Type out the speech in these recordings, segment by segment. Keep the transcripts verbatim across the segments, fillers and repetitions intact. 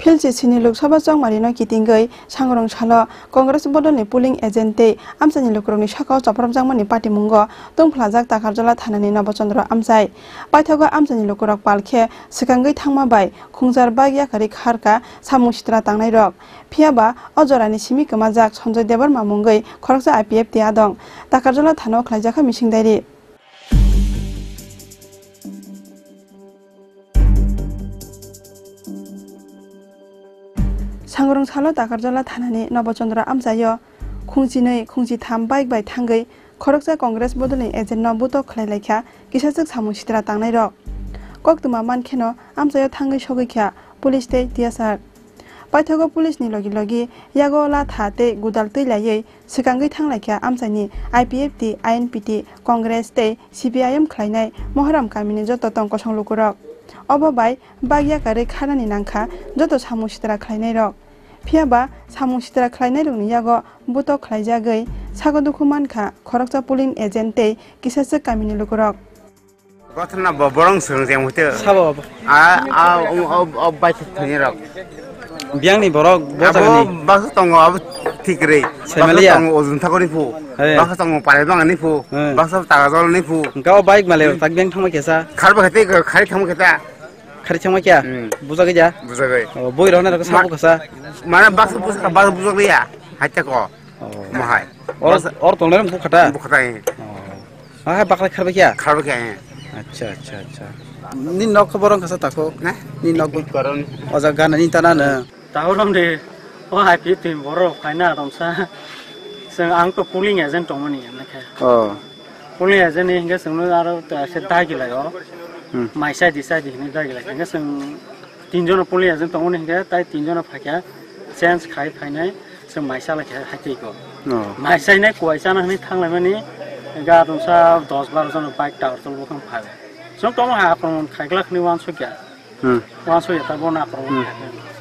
Philsi sini Lok Sabha chongmarino kitingwi sangrong salo Congress bodolni polling agent tei amchaini lukurokni sakao chopropjakmani patimungo tungphlajak Takarjala thanani Nobochandra amchai. Paithago amchaini lukurok pal khe swkangwi thangma bai khungjar bike yakarwi kharkha samung sitra tangnairok. Phiyaba o jorani simi kwmajak Sanjoy Debbarma mungwi khoroksa I P F T adong Takarjala thanao khlaijakha mising diary. Sangrong salo Takarjala thanani Nobochandra amchaio khungchinwi khungchitham bike bai thangwi khoroksa Congress bodolni agent no butok khlai laikha kisachwk samung sitra tangnairok. Koktwma mankheno amchaio thangwi sogwi kha police tei T S R. Paithago police ni logi logi yago latha tei gudal twi laiwi swkangwi thanglaikha amchaini I P F T, I N P T, Congress tei C P I M khlainai Moharam kamini joto tong kosong lukurok. Obo bai bike yakarwi kharnani nangkha joto samung sitra khlainairok. Phiyaba samung sitra khlainairokni yago butok khlaijagwi sago dukhu mankha khoroksa polling agent tei kisachwk kamini lukurok. Gotna bo borong swrwng jeng hwte. Sabo. A, a, o, o, o, bai thani rok. Biyangni borok bo Abo jagani. Baksa tongo, abo thik rei. Semaliya. Baksa tongo ojun thakoni phu. He. Baksa tongo parai bangani phu. He. Baksa taga jolni phu. Gao bike male tak biyang thangma kesa. Kharba khate, khari thangma khata. Khari thangma kya? Hmm. Bujagwi ja? Bujagwi. O, boi rona rok Ma-, sabo kesa. Mana baksa bujagwi, baksa bujagwi ya. Hatta ko. Oh. Mahai. Or, Baksa or tongnai rok bukhata? Bukhata, eh. Oh. Ah, bakla kharba kya? Kharba kya, eh. Acha, acha, acha. Ni nok borong kasa tako? Na? Ni nok bo-, Koron. Oja gana ni tana na. Tahu lam de. O hai pi tin borok khaina romsa. Seng ang to polling agent tongmani, nake. Oh. Polling agent ni hinga seng no aro to ase dagi layo. Hmm. Mai sai di sai di ni dagi layo. Hinga seng Tinjon polling agent tongmani hinkhe tai tinjon phaikha change khai phainai se maisa lai khe haitwi ko. Oh. Maisa hinai kuai chana hinwi thanglaimani gadon sa dos baro jon bike tower tol bukhang phai. Song tong ha akromon khaiglak hinwi wansukya. Hmm. Wansukya ta bono akromon Hmm. khaikha.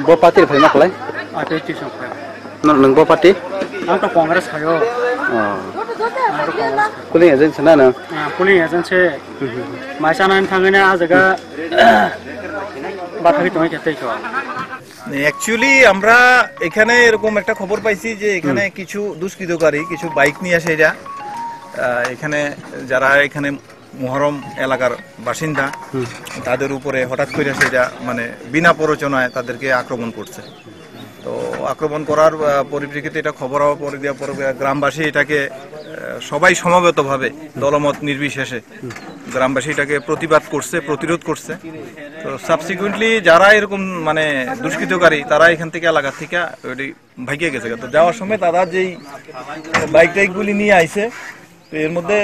Bo party rok phaima kwlai? Ate tisong phai. Nang, nang bo party? Ang to Congress khayo. Oh. Ang to Congress khayo. Polling agent se na nang? Ah, polling agent se. Hmm, hmm, hmm. Mai chana thangwi na a jaga bathagwi tongwi khe tei ko. Actually আমরা এখানে এরকম একটা খবর পাইছি যে এখানে হুম। কিছু দুষ্কৃতকারী কিছু বাইক নিয়ে আসে এরা, আহ, এখানে যারা এখানে মহরম এলাকার বাসিন্দা, হুম। তাদের উপরে হঠাৎ করে সেটা মানে বিনা প্ররোচনায় তাদেরকে আক্রমণ করছে। তো আক্রমণ করার, আহ, পরিপ্রেক্ষিতে এটা খবর হওয়ার পরে দেওয়ার পরে গ্রামবাসী এটাকে, আহ, সবাই সমবেতভাবে দলমত নির্বিশেষে হুম। গ্রামবাসী এটাকে প্রতিবাদ করছে, প্রতিরোধ করছে। তো সাবসিকুয়েন্টলি যারা এরকম মানে দুষ্কৃতকারী, তারা এখান থেকে এলাকা থেকে ওই ভাগিয়ে গেছে। তো যাওয়ার সময় তারা যেই বাইক টাইকগুলি নিয়ে আইছে, তো এর মধ্যে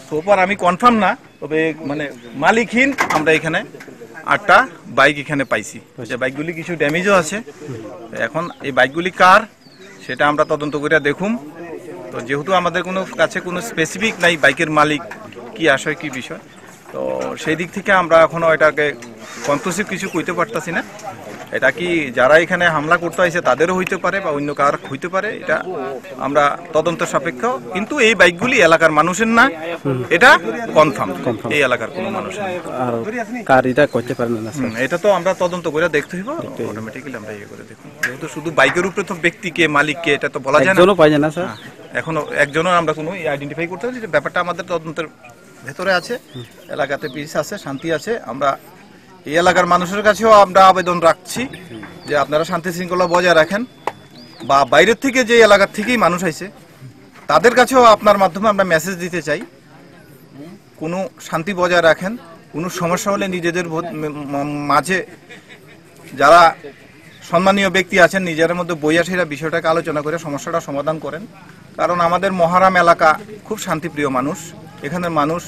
সোফার আমি কনফার্ম না, তবে মানে মালিকহীন আমরা এখানে আটটা বাইক এখানে পাইছি, যে বাইকগুলি কিছু ড্যামেজও আছে। এখন এই বাইকগুলি কার, সেটা আমরা তদন্ত করে দেখুম। তো যেহেতু আমাদের কোনো কাছে কোনো স্পেসিফিক নাই বাইকের মালিক কি আশয় কি বিষয়, তো সেই দিক থেকে আমরা এখনো এটাকে কনক্লুসিভ কিছু কইতে পারতাছি না। এটা কি যারা এখানে হামলা করতে আইছে তাদেরও হইতে পারে বা অন্য কার হইতে পারে, এটা আমরা তদন্ত সাপেক্ষ। কিন্তু এই বাইকগুলি এলাকার মানুষের না, হুম। এটা কনফার্ম। কনফার্ম। এই এলাকার কোনো মানুষের না। আর কার এটা করতে পারেন না, স্যার। হুম, এটা তো আমরা তদন্ত করে দেখতে হইব, দেখতে হইব। অটোমেটিক্যালি আমরা ইয়ে করে দেখব। যেহেতু শুধু বাইকের উপরে তো ব্যক্তি কে, মালিক কে, এটা তো বলা যায় না। একজনও পাই যায় না, স্যার। হ্যাঁ, এখনো একজনও আমরা কোনো আইডেন্টিফাই করতে পারছি, যে ব্যাপারটা আমাদের তদন্তের ভেতরে আছে। হুম। এলাকাতে পিস আছে, শান্তি আছে। আমরা এই এলাকার মানুষের কাছেও আমরা আবেদন রাখছি যে আপনারা শান্তি শৃঙ্খলা বজায় রাখেন, বা বাইরের থেকে যে এলাকার থেকেই মানুষ আইছে তাদের কাছেও আপনার মাধ্যমে আমরা মেসেজ দিতে চাই, কোনো শান্তি বজায় রাখেন। কোনো সমস্যা হলে নিজেদের ভো-, ম-, ম-, মাঝে যারা সম্মানীয় ব্যক্তি আছেন, নিজেদের মধ্যে বইয়া সেরা বিষয়টাকে আলোচনা করে সমস্যাটা সমাধান করেন। কারণ আমাদের মহারাম এলাকা খুব শান্তিপ্রিয় মানুষ, এখানের মানুষ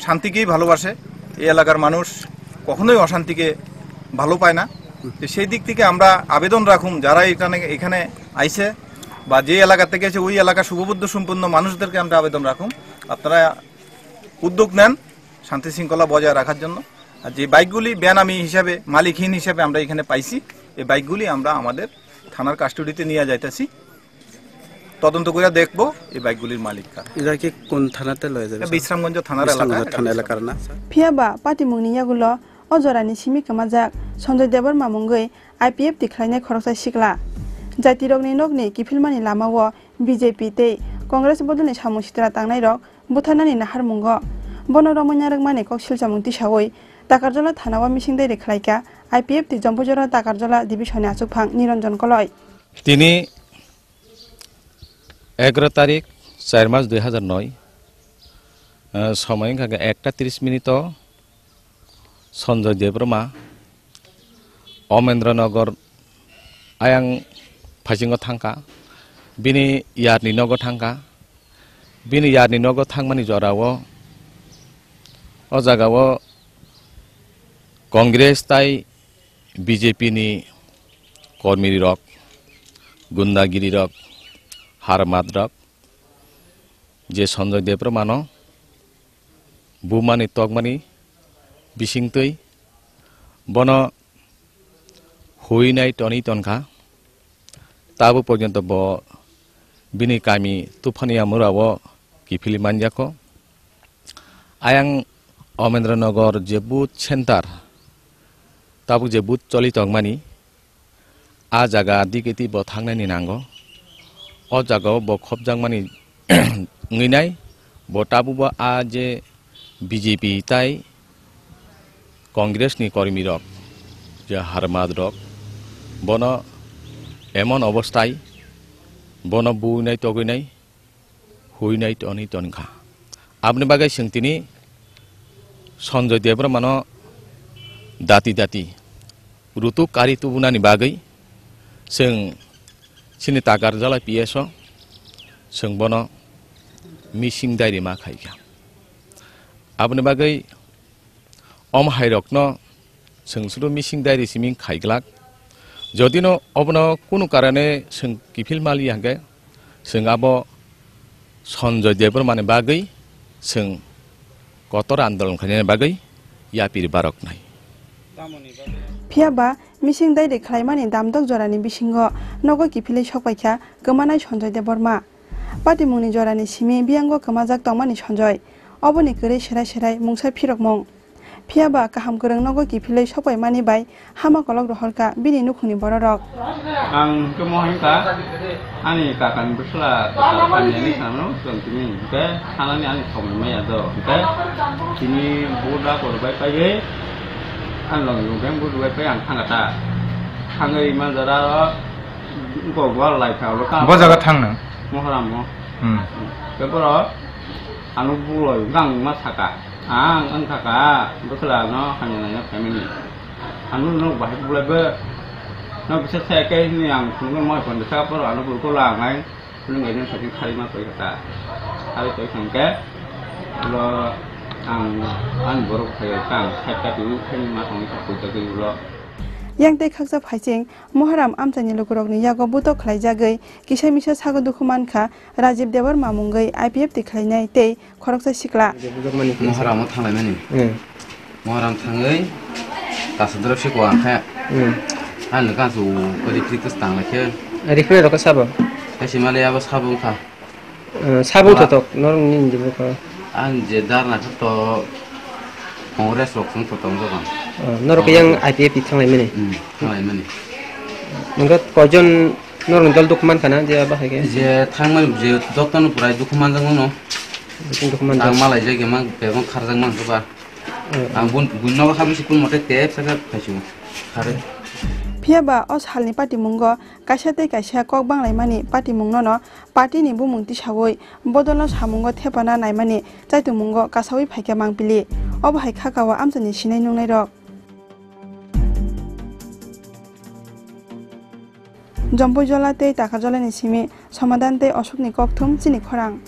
শান্তিকেই ভালোবাসে। এই এলাকার মানুষ কখনোই অশান্তিকে ভালো পায় না। তো সেই দিক থেকে আমরা আবেদন রাখুম, যারা এখানে, এখানে আইছে বা যে এলাকা থেকে এসে ওই এলাকার শুভবুদ্ধ সম্পন্ন মানুষদেরকে আমরা আবেদন রাখুম, আপনারা উদ্যোগ নেন শান্তি শৃঙ্খলা বজায় রাখার জন্য। আর যে বাইকগুলি বেনামি হিসাবে, মালিকহীন হিসাবে আমরা এখানে পাইছি, এই বাইকগুলি আমরা আমাদের থানার কাস্টডিতে নিয়ে যাইতেছি। তদন্ত করে দেখবো এই বাইকগুলির মালিক কারা। এরা কি কোন থানাতে লয়ে যাবে, এটা স্যার? বিশ্রামগঞ্জ থানার বিশ্রামগঞ্জ এলাকা, থানা এটা এলাকার না, sir? Phiya ba patimungni yagulo o jorani simi kwmajak Sanjoy Debbarma mungwi I P F T khlainai khoroksa sikla. Jaitirokni nokni kiphilmani lamao B J P tei Congress bodolni samung sitra tangnairok butharnani naharmungo bono romwi narwkmani kok silchamung tisaui Takarjala thanao mising dairi khlaikha I P F T Jompujora Takarjala division ni achukphang Niranjan Koloi. Tini egaro tarik, char mas dui hazar noi, eh, somoi wngkha khe ekta tris minute o Sanjoy Debbarma Omendra Nagar ayang phaisingo thangkha, bini yarni nogo thangkha, bini yarni nogo thangmani jorao o jagao Congress tai B J P ni kormi rok, gundagiri rok, harmat rok, je Sanjoy Debbarma no bumani tokmani bisingtwi bono huinai tonwi tonkha. Tabuk porjonto bo bini kami Tuphani Amura o kiphilwi manjakho. Ayang Omendra Nagar je booth center, tabuk je booth choli tongmani, a jaga diketi bo thangnani nango. O jagao bo khopjakmani wngwi nai, bo tabukbo a je B J P tai Congress ni kormi rok, je harmat rok, bono emon obostai, bono buinai togwinai, huinai tonwi tonkha. Aboni bagwi chwng tini Sanjoy Debbarma no dati dati rutuk kari tubunani bagwi chwng chini Takarjala P S o chwng bono mising dairi ma khaikha. Aboni bagwi omo hairokno chwng suru mising dairi siming khaiglak. Jodino obono kunu karane chwng kiphil mali hwnkhe, chwng abo Sanjoy Debbarmani bagwi chwng kotor andolon khainani bagwi yapiri baroknai. Phiya ba mising dairi khlaimani damdok jorani bisingo nogo kiphilwi sokpaikha kwmanai Sanjoy Debbarma. Patimungni jorani simi biyango kwmajak tongmani Sanjoy. Oboni kwrwi serai serai mungsa phirokmung. Phiya ba kaham kwrwng nogo kiphilwi sokpaimani bai hama kolok rohorkha bini nukhungni bororok. Ang hwnkhe mo hwnkha ani kakani bwsla hamyani sanano chwng tini hwnkhe sanani ani somoi maya do hwnkhe tini buda korbai paiwi ani logni logni buda bai pai ang thangkha ta thangwi ma jora o. Bo jaga thang nang? Moharam mo. Hmm. Khe boro ano buloi gang ma saka. Ang ang saka bwsla no hamya nai family. Ano no bahai bulai be. No bisa saya ke ni ang sungguh mo pon saka boro ano bul ko la ngai. Nung ngai jen sakin khari ma koi kata. Khari koi sangke. Lo ang an borok khai kang sai ka tu khai ma song ka koi ta koi lo. Yang tei khaksa phaising Moharam amchaini lukurokni yago butok khlaijagwi kisa misa sago dukhu mankha Rajib Debbarma mungwi I P F T khlainai tei khoroksa sikla. Moharam o thanglaimani. Hmm. Moharam thangwi kasadrop se kuang khe. Hmm. Ang no kansu rikri kwstang lai khe. Rikri rok sabo? Kaisa mali abo sabo wngkha. Eh, sabo. Ba- thotok, norok ni jebo kha. Ang je dar na khe to Congress rok song to tong jagan. Eh, norok yang I P F T thanglai mani. Hmm, thanglai mani. Nungkha koijon norok ni dol duk man khana je aba hai khe? Je thangmani je jotono purai duk man jagano. Duk man. Ang malai jagya mang bebang kharjak man ba. Ang bun, bun nogo habisi kun mote tep saka phaisio. Khare. Phiya ba o salni patimungo kaisa tei kaisa kok banglaimani patimungno no party ni bumung tisaui bodolno samungo thepana naimani chaitungmungo kasaui phaikha mangpili. Obo hai khakao amchaini sinai nungnairok. Jompuijola tei Takarjolani simi Somadan tei Osokni kokthum chini khorang.